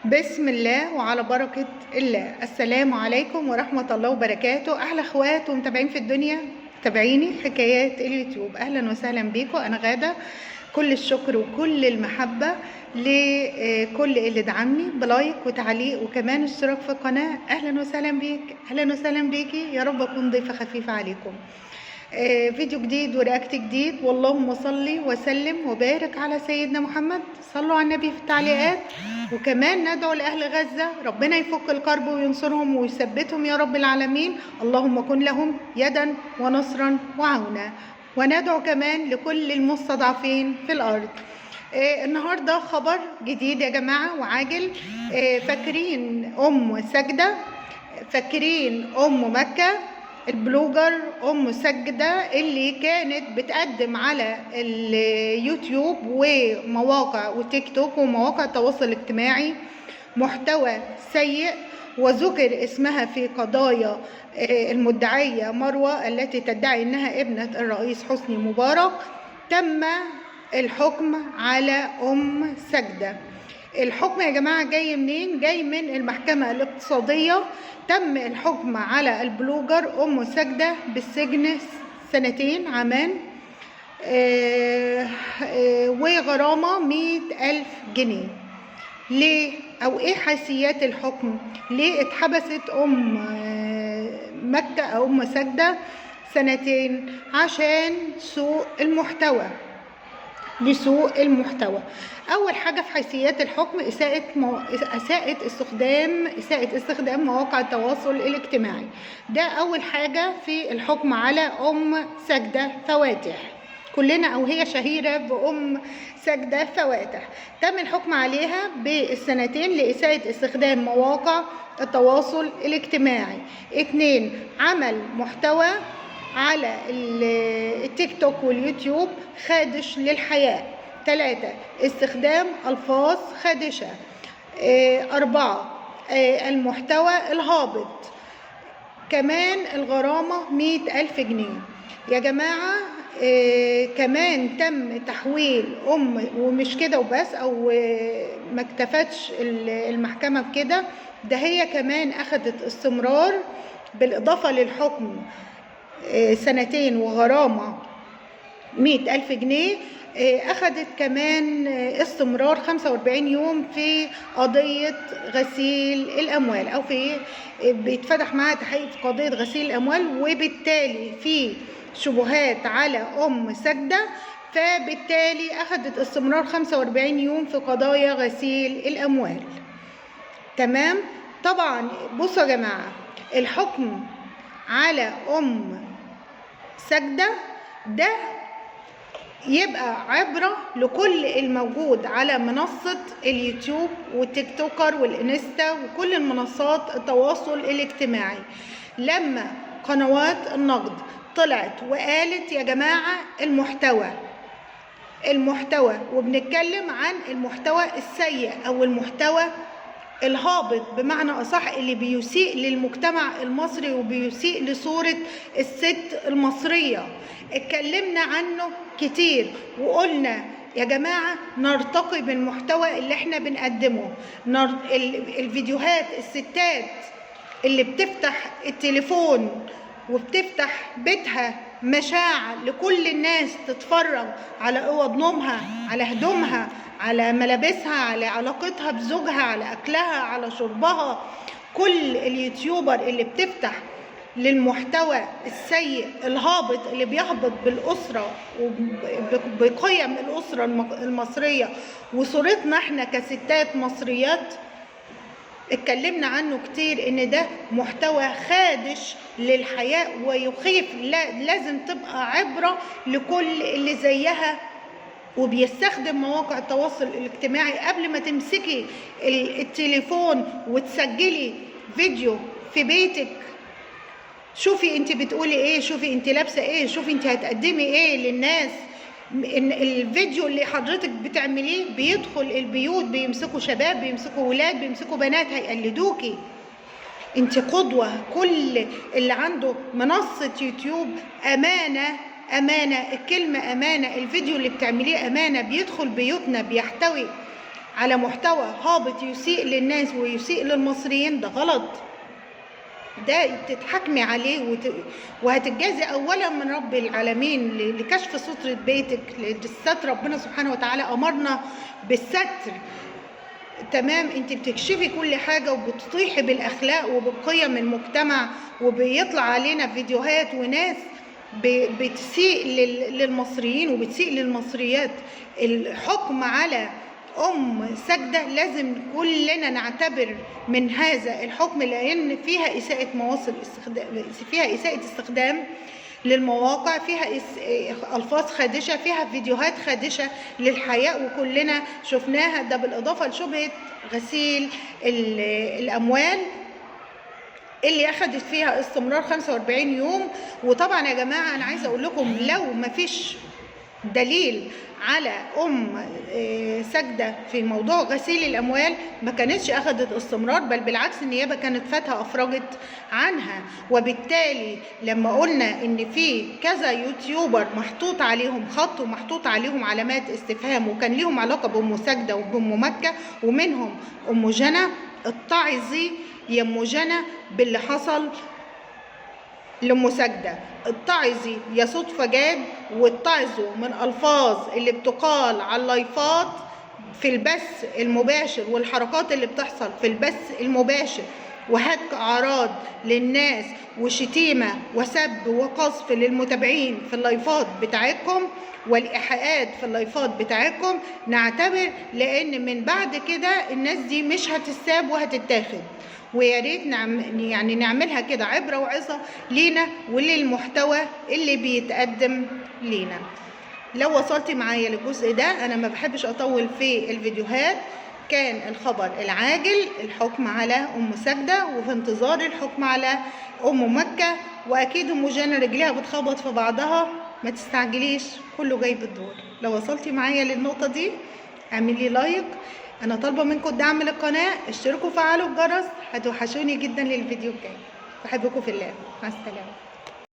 بسم الله وعلى بركة الله. السلام عليكم ورحمة الله وبركاته. أحلى اخوات ومتابعين في الدنيا، تابعيني حكايات اليوتيوب، أهلا وسهلا بيكم. أنا غادة، كل الشكر وكل المحبة لكل اللي دعمني ب like وتعليق وكمان اشتراك في القناة. أهلا وسهلا بيك، أهلا وسهلا بيكي، يا رب أكون ضيفة خفيفة عليكم. فيديو جديد و react جديد، واللهم صلي وسلم وبارك على سيدنا محمد. صلوا على النبي في التعليقات، وكمان ندعو لأهل غزة ربنا يفك الكرب وينصرهم ويثبتهم يا رب العالمين. اللهم كن لهم يدا ونصرا وعونا. وندعو كمان لكل المستضعفين في الأرض. النهاردة خبر جديد يا جماعة وعاجل. فاكرين أم سجدة؟ فاكرين أم مكة ال blogger أم سجدة اللي كانت بتقدم على اليوتيوب ومواقع وتيك توك ومواقع التواصل الاجتماعي محتوى سيء، وذكر اسمها في قضايا المدعية مروة التي تدعي أنها ابنة الرئيس حسني مبارك. تم الحكم على أم سجدة. الحكم يا جماعة جاي منين؟ جاي من المحكمة الاقتصادية. تم الحكم على ال blogger أم سجدة بالسجن سنتين عامان، وغرامة 100,000 جنيه. ليه؟ أو إيه حيثيات الحكم؟ ليه اتحبست أم مكة أو أم سجدة سنتين؟ عشان سوء المحتوى، لسوء المحتوى. أول حاجة في حيثيات الحكم إساءة استخدام مواقع التواصل الاجتماعي. ده أول حاجة في الحكم على أم سجدة فواتح، كلنا أو هي شهيرة بأم سجدة فواتح. تم الحكم عليها بالسنتين لإساءة استخدام مواقع التواصل الاجتماعي. 2، عمل محتوى على التيك توك واليوتيوب خادش للحياة. 3، استخدام ألفاظ خادشة. 4، المحتوى الهابط. كمان الغرامة 100,000 جنيه يا جماعة. كمان تم تحويل أم، ومش كده وبس، أو ما اكتفتش المحكمة بكده، ده هي كمان أخدت استمرار بالإضافة للحكم سنتين وغرامة 100,000 جنيه. أخدت كمان استمرار 45 يوم في قضية غسيل الأموال، أو في بيتفتح معاها تحقيق في قضية غسيل الأموال، وبالتالي في شبهات على أم سجدة، فبالتالي أخدت استمرار 45 يوم في قضايا غسيل الأموال. تمام؟ طبعا بصوا يا جماعة، الحكم على أم سجدة ده يبقى عبرة لكل الموجود على منصة اليوتيوب والتيك توكر والإنستا وكل المنصات التواصل الاجتماعي. لما قنوات النقد طلعت وقالت يا جماعة المحتوى، وبنتكلم عن المحتوى السيء أو المحتوى الهابط بمعنى أصح، اللي بيسيء للمجتمع المصري وبيسيء لصورة الست المصرية، اتكلمنا عنه كتير وقلنا يا جماعة نرتقي بالمحتوى اللي احنا بنقدمه. الفيديوهات الستات اللي بتفتح التليفون وبتفتح بيتها مشاع لكل الناس تتفرج على اوض نومها، على هدومها، على ملابسها، على علاقتها بزوجها، على اكلها، على شربها. كل اليوتيوبر اللي بتفتح للمحتوى السيء الهابط اللي بيهبط بالأسرة وبقيم الأسرة المصرية وصورتنا احنا كستات مصريات، اتكلمنا عنه كتير ان ده محتوى خادش للحياة ويخيف. لازم تبقى عبرة لكل اللي زيها وبيستخدم مواقع التواصل الاجتماعي. قبل ما تمسكي التليفون وتسجلي فيديو في بيتك، شوفي انت بتقولي ايه، شوفي انت لابسه ايه، شوفي انت هتقدمي ايه للناس. ان الفيديو اللي حضرتك بتعمليه بيدخل البيوت، بيمسكوا شباب، بيمسكوا ولاد، بيمسكوا بنات، هيقلدوكي. انت قدوة. كل اللي عنده منصة يوتيوب أمانة، أمانة، الكلمة أمانة، الفيديو اللي بتعمليه أمانة، بيدخل بيوتنا، بيحتوي على محتوى هابط يسيء للناس ويسيء للمصريين، ده غلط، ده تتحكمي عليه وهتتجازي اولا من رب العالمين لكشف سترة بيتك، للستر. ربنا سبحانه وتعالى امرنا بالستر، تمام؟ انت بتكشفي كل حاجة وبتطيحي بالاخلاق وبقيم المجتمع، وبيطلع علينا فيديوهات وناس بتسيء للمصريين وبتسيء للمصريات. الحكم على أم ساجدة لازم كلنا نعتبر من هذا الحكم، لأن فيها إساءة مواصل استخدام، فيها إساءة استخدام للمواقع، فيها ألفاظ خادشة، فيها فيديوهات خادشة للحياء وكلنا شفناها. ده بالإضافة لشبهة غسيل الأموال اللي أخدت فيها استمرار 45 يوم. وطبعا يا جماعة أنا عايزة أقول لكم لو مفيش دليل على أم ساجدة في موضوع غسيل الأموال ما كانتش أخدت استمرار، بل بالعكس النيابة كانت فاتها أفرجت عنها. وبالتالي لما قلنا إن في كذا يوتيوبر محطوط عليهم خط ومحطوط عليهم علامات استفهام وكان ليهم علاقة بأم ساجدة وبأم مكة، ومنهم أم جنى، اتعظي يا أم جنى باللي حصل لأم ساجدة، اتعظي يا صدفة جاد، واتعظوا من ألفاظ اللي بتقال على اللايفات في البث المباشر والحركات اللي بتحصل في البث المباشر، وهتك أعراض للناس وشتيمة وسب وقذف للمتابعين في اللايفات بتاعتكم والإيحاءات في اللايفات بتاعتكم. نعتبر لأن من بعد كده الناس دي مش هتساب وهتتاخد، ويا ريت يعني نعملها كده عبرة وعظة لينا وللمحتوى اللي بيتقدم لينا. لو وصلتي معايا للجزء ده، أنا ما بحبش أطول في الفيديوهات، كان الخبر العاجل الحكم على أم ساجدة، وفي انتظار الحكم على أم مكة، وأكيد أم جنى رجليها بتخبط في بعضها، ما تستعجليش كله جاي بالدور. لو وصلتي معايا للنقطة دي اعملي لايك، أنا طالبة منكم الدعم للقناة، اشتركوا وفعلوا الجرس، هتوحشوني جدا للفيديو الجاي. بحبكم في الله، مع السلامة.